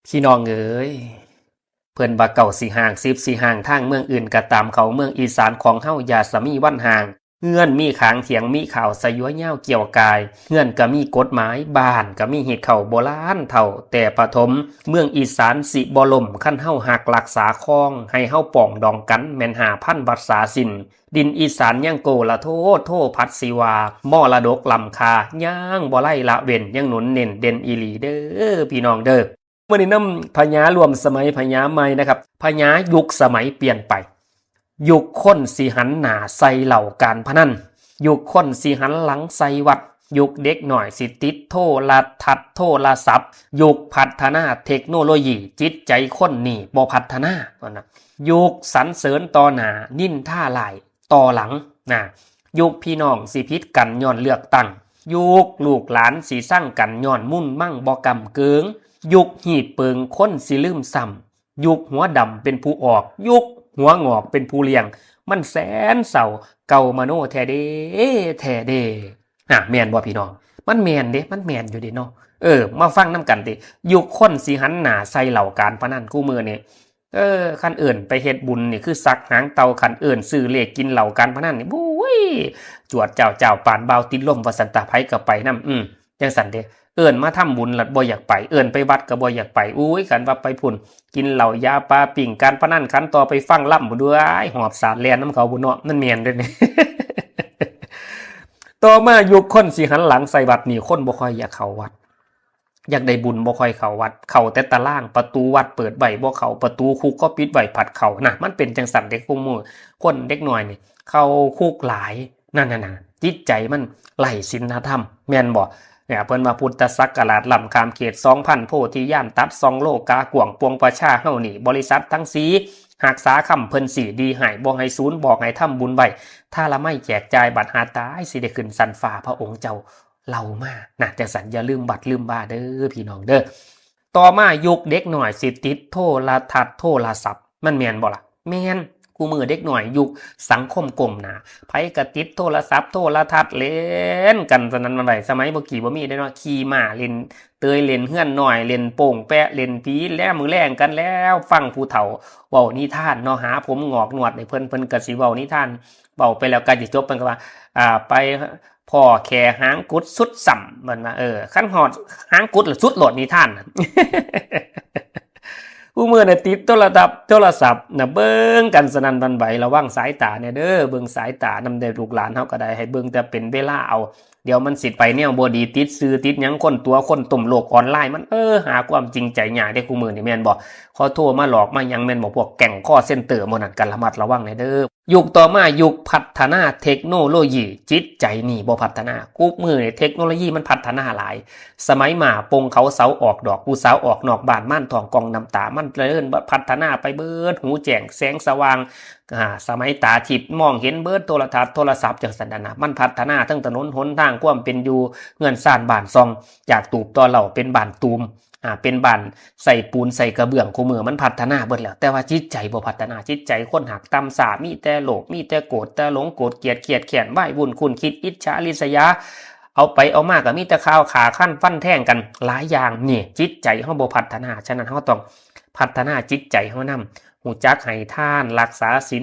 ພີ່ນ້ອງເອີຍ ເພິ່ນວ່າເກົ້າຊິຮ້າງ ສິບຊິຮ້າງ ທາງເມືອງອື່ນກໍຕາມເຂົາ ເມືອງອີສານຂອງເຮົາຢ່າສະມີວັນຮ້າງ. ເຮືອນມີຂາງ ຖຽງມີຂາວ ສະຢວຍາວກ່ຽວກ່າຍ. ເຮືອນກໍມີກົດໝາຍ ບ້ານກໍມີຮີດເຄົ້າ ໂບລານເຖົ້າແຕ່ປະຖົມ. ເມືອງອີສານຊິບໍ່ລົ້ມ ຄັນເຮົາຮັກລັກສາຄອງ ໃຫ້ເຮົາປອງດອງກັນ ແມ່ນຫ້າພັນວັດສາສິ້ນ. ດິນອີສານຍັງໂກລະໂທໂທ ພັດຊິວ່າມໍລະດົກລ້ຳຄ່າ ຍັງບໍ່ໄດ້ລະເວັ້ນ ຍັງໜູນເນັ້ນເດັ່ນອີ່ຫຼີເດີ ພີ່ນ້ອງເດີ. ມື້ນີ້ນຳພະຍາຮ່ວມສະໄໝ ພະຍາໃໝ່ນະຄັບ ພະຍາຍຸກສະໄໝປ່ຽນໄປ. ຍຸກຄົນຊິຫັນໜ້າໃສ່ເຫຼົ້າການພະນັນ, ຍຸກຄົນຊິຫັນຫຼັງໃສ່ວັດ, ຍຸກເດັກນ້ອຍຊິຕິດໂທລະທັດໂທລະສັບ, ຍຸກພັດທະນາເທັກໂນໂລຢີ ຈິດໃຈຄົນນີ້ບໍ່ພັດທະນາ ວ່ານະ. ຍຸກສັນເສີນຕໍ່ໜ້າ ນິນທາຫຼ້າຍຕໍ່ຫຼັງນະ. ຍຸກພີ່ນ້ອງຊິຜິດກັນຍ້ອນເລືອກຕັ້ງ, ຍຸກລູກຫຼານຊິຊັງກັນຍ້ອນມຸ້ນມັງບໍ່ກ້ຳເກີງ, ຍຸກຮີດເປິງຄົນຊິລືມຊ້ຳ, ຍຸກຫົວດຳເປັນຜູ້ອອກ, ຍຸກຫົວງອກເປັນຜູ້ລ້ຽງ, ມັນແສນເສົ້າ ເກົ່າມະໂນແທ້ເດ ແທ້ເດ. ນະ ແມ່ນບໍ່ພີ່ນ້ອງ? ມັນແມ່ນເດ້ ມັນແມ່ນຢູ່ເດ້ເນາະ. ເອີ ມາຟັງນຳກັນຕິ. ຍຸກຄົນຊິຫັນໜ້າໃສ່ເຫຼົ້າການພະນັນ ຄູ່ມື້ນີ້ ເອີ ຄັນເອີ້ນໄປເຮັດບຸນນີ້ຄືສັກຫາງເຕົ່າ, ຄັນເອີ້ນຊື້ເລກກິນເຫຼົ້າການພະນັນນີ້ ໂອ້ຍ ຈວດຈ້າວໆ ປານບ່າວຕິດລົມວ່າຊັ້ນຕາ, ໃຜກໍໄປນຳ. ອື ຈັ່ງຊັ້ນເດ້. ເອີ້ນມາທຳບຸນລະບໍ່ຢາກໄປ, ເອີ້ນໄປວັດກໍບໍ່ຢາກໄປ. ໂອ້ຍ ຄັນວ່າໄປພຸ້ນ ກິນເຫຼົ້າຢາປາປີ້ງ ການພະນັນ, ຄັນຕໍ່ໄປຟັງລຳພຸ້ນ ໂອ້ຍ ຫອບສາດແລ່ນນຳເຂົາພຸ້ນເນາະ. ມັນແມ່ນເດ້ນີ້. ຕໍ່ມາຍຸກຄົນຊິຫັນຫຼັງໃສ່ວັດນີ້ ຄົນບໍ່ຄ່ອຍຢາກເຂົ້າວັດ. ຢາກໄດ້ບຸນບໍ່ຄ່ອຍເຂົ້າວັດ, ເຂົ້າແຕ່ຕາລ່າງ, ປະຕູວັດເປີດໄວ້ບໍ່ເຂົ້າ, ປະຕູຄຸກກໍປິດໄວ້ພັດເຂົ້ານະ. ມັນເປັນຈັ່ງຊັ້ນເດ້ ຄູ່ມື້ ຄົນເດັກນ້ອຍນີ້ເຂົ້າຄຸກຫຼາຍ ນັ້ນນະ ຈິດໃຈມັນໄຮ້ສິນລະທຳ ແມ່ນບໍ່? ເພິ່ນວ່າພຸດທະສັກກະລາດລ້ຳຂ້າມເຂດສອງພັນ ໂພທິຍານຕັດສ່ອງໂລກາກວ້າງ ປວງປະຊາເຮົານີ້ ບໍລິສັດທັງສີ່ ຮັກສາຄຳເພິ່ນສີ່ ດີໃຫ້ບໍ່ໃຫ້ສູນ ບອກໃຫ້ທຳບຸນໄວ້ ທາລະໄມແຈກຈ່າຍ ບັດຫາຕາຍ ຊິໄດ້ຂຶ້ນຊັ້ນຟ້າ ພະອົງເຈົ້າ ເລົ່າມານະ. ຈັ່ງຊັ້ນຢ່າລືມວັດລືມວາເດີ ພີ່ນ້ອງເດີ. ຕໍ່ມາຍຸກເດັກນ້ອຍຊິຕິດໂທລະທັດໂທລະສັບ ມັນແມ່ນບໍ່ລະ? ແມ່ນ. ຄູ່ມື້ເດັກນ້ອຍຍຸກສັງຄົມກົ້ມໜ້າ ໃຜກໍຕິດໂທລະສັບໂທລະທັດ ເຫຼັ້ນກັນສະໜັ່ນຫວັ່ນໄຫວ. ສະໄໝບໍ່ກີ້ບໍ່ມີເດ້ເນາະ, ຂີ່ມ້າເຫຼັ້ນເຕີຍ ເຫຼັ້ນເຮືອນນ້ອຍ ເຫຼັ້ນໂປ່ງແປະ ເຫຼັ້ນຜີແລມື້ແລງກັນແລ້ວ. ຟັງຜູ້ເຖົ້າເວົ້ານິທານເນາະ, ຫາຜົມງອກໜວດໃຫ້ເພິ່ນ ເພິ່ນກໍຊິເວົ້ານິທານ. ເວົ້າໄປແລ້ວໃກ້ຈະຈົບ ເພິ່ນກໍວ່າ ອ່າ ໄປ ພໍ້ແຂ້ຫາງກຸດສຸດຊ້ຳ ເພິ່ນວ່າ. ເອີ ຄັນຮອດຫາງກຸດລະສຸດໂລດນິທານນະ. ຄູ່ມື້ນີ້ຕິດໂທລະທັດໂທລະສັບນະ ເບິ່ງກັນສະໜັ່ນຫວັ່ນໄຫວ. ລະວັງສາຍຕາແດ່ເດີ ເບິ່ງສາຍຕານຳເດີ ລູກຫຼານເຮົາກໍໄດ້ ໃຫ້ເບິ່ງແຕ່ເປັນເວລາເອົາ. ດຽວມັນຊິໄປແນວບໍ່ດີ ຕິດສື່ຕິດຫຍັງ ຄົນຕົວະຄົນຕົ້ມໂລກອອນລາຍ ມັນ ເອີ ຫາຄວາມຈິງໃຈຍາກເດ້ ຄູ່ມື້ນີ້ ແມ່ນບໍ່? ເຂົາໂທມາຫຼອກມາຫຍັງ ແມ່ນບໍ່? ພວກແກ້ງຄອລເຊັນເຕີໝູ່ນັ້ນ ກໍລະມັດລະວັງແດ່ເດີ. ຍຸກຕໍ່ມາ ຍຸກພັດທະນາເທັກໂນໂລຢີ ຈິດໃຈນີ້ບໍ່ພັດທະນາ. ທຸກມື້ນີ້ເທັກໂນໂລຢີມັນພັດທະນາຫຼາຍ. ສະໄໝມ້າປົງເຂົາເສົາອອກດອກ ຜູ້ສາວອອກນອກບ້ານ ມານທອງກ່ອງນ້ຳຕາ ມັນຈະເລີນພັດທະນາໄປເບິດ ຫູແຈ້ງແສງສະຫວ່າງ. ອາ ສະໄໝຕາທິບມອງເຫັນເບິດ ໂທລະທັດໂທລະສັບ ຈັ່ງຊັ້ນນະ ມັນພັດທະນາເຖິງຖະໜົນຫົນທາງ ຄວາມເປັນຢູ່ ເຮືອນຊານບ້ານຊ່ອງ ຈາກຕູບຕໍ່ເຫຼົ່າເປັນບ້ານຕູມ. ອ່າ ເປັນບ້ານໃສ່ປູນໃສ່ກະເບື້ອງ ຄູ່ມື້ມັນພັດທະນາເບິດແລ້ວ ແຕ່ວ່າຈິດໃຈບໍ່ພັດທະນາ. ຈິດໃຈຄົນຫາກຕ່ຳຊ້າ ມີແຕ່ໂລບ ມີແຕ່ໂກດ ແຕ່ຫຼົງ ໂກດກຽດ ຄຽດແຄ້ນ ວາຍວຸ່ນ ຂຸ້ນຄິດ ອິດສາ ລິດສະຍາ ເອົາໄປເອົາມາກໍມີແຕ່ຂ່າວຂ້າຟັນແທງກັນຫຼາຍຢ່າງ. ນີ້ຈິດໃຈເຮົາບໍ່ພັດທະນາ. ສະນັ້ນເຮົາຕ້ອງພັດທະນາຈິດໃຈເຮົານຳ ຮູ້ຈັກໃຫ້ທານ ຮັກສາສິນ